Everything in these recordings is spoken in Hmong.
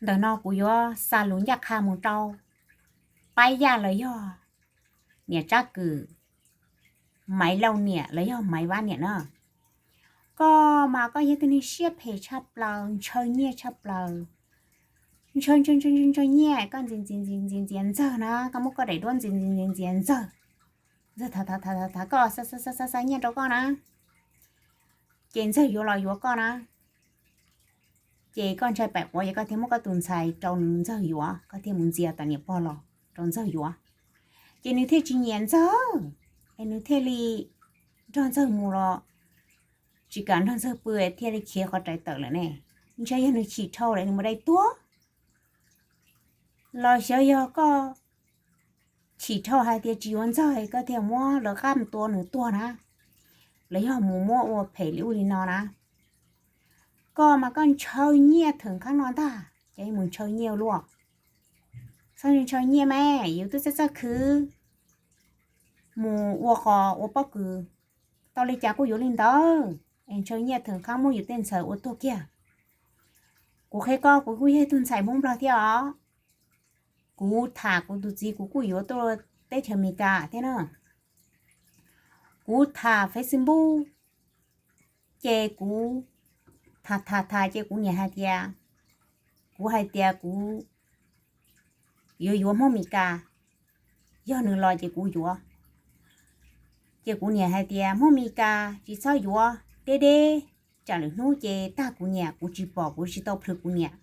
Ntawm no kuv yuav xa lus ncaj qha mus rau Pab Yaj los yog niam Tsab Kws, Maiv Lauj niam los yog Maiv Vab niam na. Koj mas koj yog tug neeg siab phem tshaj plaws, ntshaw nyiaj tshaj plaws. Ntshaw ntshaw ntshaw ntshaw ntshaw nyiaj, koj ntxias ntxias ntxias ntxias ntxias ntxawg na, koj muab koj daim duab ntxias ntxias ntxias ntxias ntxawg. Ntxawg tham tham tham tham koj, xa xa xa xa nyiaj rau koj na, ces ntxawg yuav los yuav koj na. Ces koj ntshai pais quav ces koj thiaj muab koj tus ntxhais rau nws ntxawg yuav, koj thiaj mus ntxias tom niam pog los rau ntxawg yuav. Ces nws thiaj tsis nyiam ntxawg, es nws thiaj li nrog ntxawg mus los tsis kam nrog ntxawg pw, thiaj li khiav qhov rais tawm lawm ne. Ntshai yog nws chim dhau lawm nws mus dai tuag, los xyov yog koj chim dhau hais tias tsis yuav ntxawg koj thiaj muab lawv qab mus tua nws tuag na, los yog mus muab ua phem li ub li no na. Koj mas koj ntshaw nyiaj theem qab no ntag, ces mus ntshaw nyiaj luaj. Txhob ntshaw nyiaj mas, yus twb txawj txawj khwv mus ua qos ua pob kws, tau li cas kuj yuav li ntawd, es ntshaw nyiaj theem qab muab yus tej ntxhais ua tuag kiag. Kuv qhia koj, kuv kuj yog ib tug ntxhais Hmoob Nplog thiab os. Kuv tham kuv tus txiv kuv kuj yuav tuaj teb chaws Amelikas thiab na. Kuv tham Facebook, ces kuv tham tham tham ces kuv niam hais tias, kuv hais tias kuv yuav yuav Hmoob Amelikas, yog nws los ces kuv yuav. Ces kuv niam hais tias Hmoob Amelikas tsis txhob yuav deb deb, tsam lwm hnub ces tag kuv niam kuv tsis pom kuv tsis tau plhws kuv niam.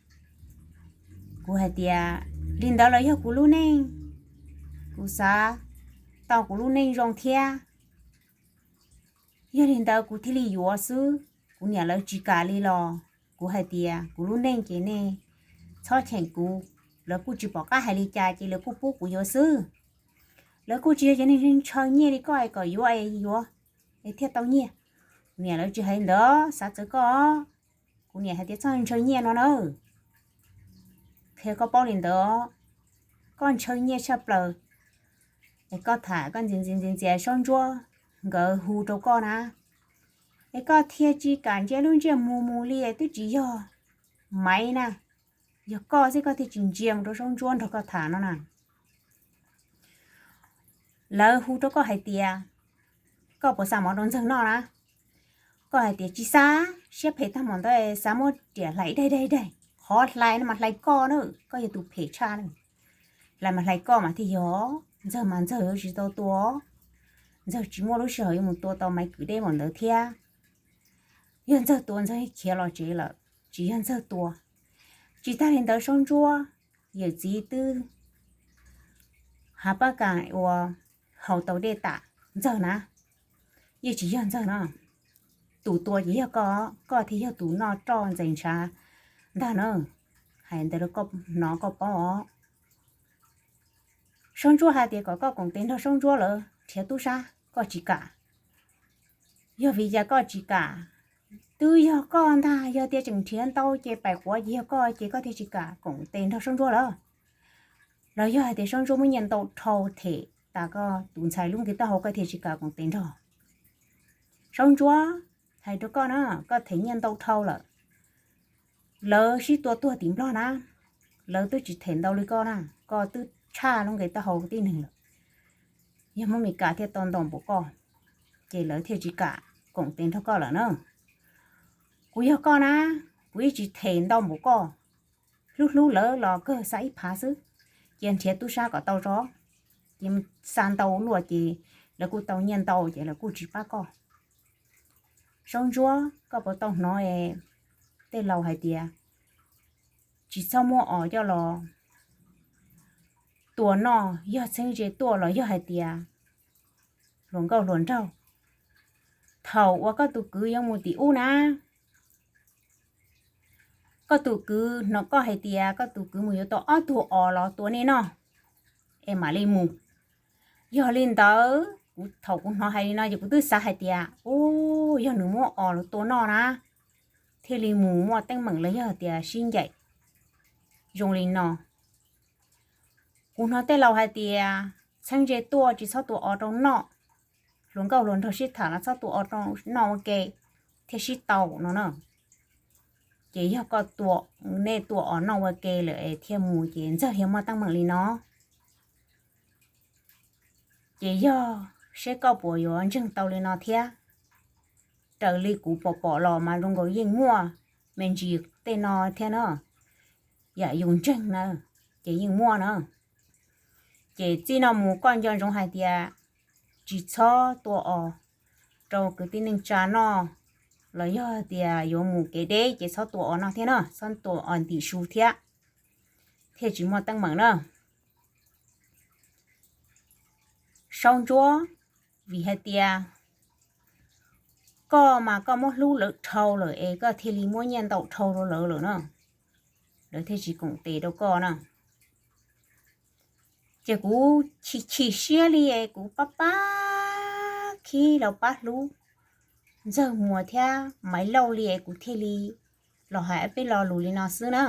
Kuv hais tias li ntawd los yog kuv lub neej, kuv xav tau kuv lub neej zoo thiab. Yog li ntawd kuv thiaj li yuav xwb, kuv niam lawv tsis kam li los kuv hais tias kuv lub neej ces nej txhob cheem kuv. Lawv kuj tsis pom qab hais li cas ces lawv kuj pub kuv yuav xwb. Lawv kuj tsis yog cov neeg ntshaw nyiaj li koj es kom yuav es yuav es thiaj tau nyiaj. Kuv niam lawv tsis hais li ntawd, xav txawv koj. Kuv niam hais tias txhob ntshaw nyiaj no na, qhia koj paub li ntawd, koj ntshaw nyiaj tshaj plaws. Es koj tham koj ntxias ntxias ntxias ntxias Saub Ntsuab nkawd hu rau koj na, es koj thiaj tsis kam ntsia lub ntsiab mus mus li, twb tsis yog Maiv na, yog koj xwb koj thiaj tsis ntsia mus rau Saub Ntsuab nrog koj tham no na. Lawv hu rau koj hais tias koj puas xa mov rau Ntxawg noj na. Koj hais tias tsis xa, siab phem tag mus ntawd, xav muab riam hlais daig daig daig. Qhov hlais no mas hlais koj na, koj yog tus phem tshaj na. Hlais mas hlais koj mas thiaj yog, Ntxawg mas Ntxawg yuav tsis tau tua. Ntxawg tsis muaj lub sij hawm yuav mus tua tau Maiv Kwv Deb npaum ntawd thiab. Yog Ntxawg tua Ntxawg khiav los tsev lawm, tsis yog Ntxawg tua. Tsis tag li ntawd Saub Ntsuab, yawm txiv twb hav pab kas ua haus tau dej tam Ntxawg na, yeej tsis yog Ntxawg no. Tus tua ces yog koj, koj thiaj yog tus noj roj ntxais ntshav ntag na. Hais ntawd rau koj hnov koj paub os. Saub Ntsuab hais tias kom koj koom tes nrog Saub Ntsuab lawv nrhiav tub sab, koj tsis kam. Yog vim cas koj tsis kam? Twb yog koj ntag, yog tias tseem nrhiav ntau ces pais quav ces yog koj ces koj thiaj tsis kam koom tes nrog Saub Ntsuab lawv. Los yog hais tias Saub Ntsuab muab nyiaj ntau dhau them tas koj tus ntxhais lub nqi taub hau koj thiaj tsis kam koom tes nrog. Saub Ntsuab, hais rau koj na, koj them nyiaj ntau dhau lawm. Lawv sib tua tuag tim Nplog na, lawv twb tsis them ntau li koj na, koj twb tshaj lub nqi taub hau tib neeg lawm. Yog Hmoob Mes Kas thiaj tau ntau npaum koj, ces lawv thiaj tsis kam koom tes nrog koj lawm na. Kuv yog koj na, kuv yeej tsis them ntau npaum koj. Hlub hlub lawv los kawg xa ib phav xwb, cia nrhiav tub sab kom tau tso. Ces xa ntau luaj ces lawv kuj tau nyiaj ntau ces lawv kuj tsis pab koj. Saub Ntsuab, koj puas tau hnov es tej laus hais tias tsis txhob muab os coj los tua noj, yog txheeb ze tuaj los yog hais tias hluas nkauj hluas nraug. Thaum uas koj tus kwv yuav mus tim ub na, koj tus kwv hnov koj hais tias koj tus kwv mus yuav tau ob tug os los tua nej noj, es mam li mus. Yog li ntawd kuv thaum kuv hnov hais li no ces kuv twb xav hais tias, u, yog nws muab os los tua noj na, thiaj li mus muaj teeb meem los yog tias sib ncaim zoo li no. Kuv hnov tej laus hais tias txheeb ze tuaj tsis txhob tua os rau noj, hluas nkauj hluas nraug sib tham los txhob tua os rau noj ua ke thiaj sib tau no na. Ces yog koj tua, nej tua os noj ua ke lawm es thiaj mus ces ntxawg thiaj muaj teeb meem li no. Ces yog seb koj puas yuav ntseeg tau li no thiab. Raws li kuv pom pom los mas zoo nkaus yeej muaj me ntsis tej no thiab na, yam yus ntseeg na, ces yeej muaj na. Ces txij no mus koj nco ntsoov hais tias tsis txhob tua os rau kwv tij neej tsa noj, los yog tias yuav mus kev deb ces txhob tua os noj thiab na, txhob tua os ntim su thiab, thiaj tsis muaj teeb meem na. Saub ntsuab, vim hais tias koj mas koj muab hlub lawv dhau lawm es koj thiaj li muab nyiaj ntau dhau rau lawv lawm na, lawv thiaj tsis koom tes rau koj na. Ces kuv chim chim siab li es kuv pab pab khib los pab hlub Ntxawg Muas thiab Maiv Lauj li es kuv thiaj li los hais ob peb lo lus li no xwb na.